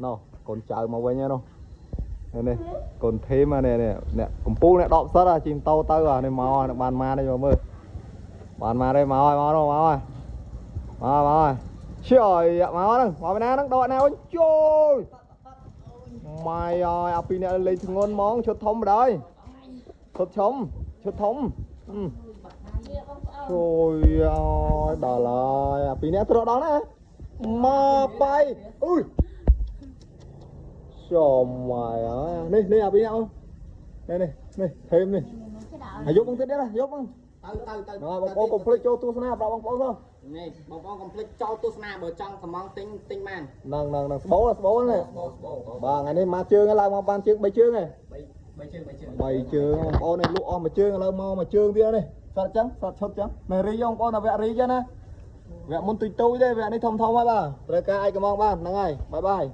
ណោះកូនចៅមកវិញហ្នឹងនេះនេះកូនធីមនេះនេះអ្នកកំពូលអ្នកដកផ្សិតជិះម៉ូតូទៅនេះមកបានមកនេះមកមើលបានមកទេមកហើយមកនោះមកហើយមកមកហើយឈើមកហ្នឹងមកពីណាហ្នឹងដកណាវិញចូលម៉ាយអើយអាពីរអ្នកលេងធ្ងន់ហ្មងឈុតធំបណ្ដោយឈុតឈុំឈុតធំជួយអើយដល់ហើយអាពីរអ្នកត្រដល់ណាមកបាយអុយ ចំម៉ាយអើយនេះនេះអាពីរអ្នកនេះនេះនេះថេមនេះអាយុបងទៀតណាយុបង ទៅទៅទៅ ហ្នឹងហើយបងប្អូនកុំភ្លេចចូលទស្សនាប្រាប់បងប្អូនទៅ នេះបងប្អូនកុំភ្លេចចូលទស្សនាបើចង់កំងទិញទិញបាន ហ្នឹងហ្នឹងហ្នឹងស្បូស្បូនេះបាទថ្ងៃនេះមកជើងឡើងមកបានជើង3ជើងហ៎ 3 3ជើង3ជើង 3ជើងបងប្អូននេះលក់អស់មួយជើងឥឡូវមកមួយជើងទៀតនេះសត្វចឹងសត្វឈុតចឹងនេះរីបងប្អូនតែវគ្គរីចឹងណាវគ្គមុនទុយទុយទេវគ្គនេះធំធំហើយបាទត្រូវការអាចកំងបានហ្នឹងហើយ bye bye.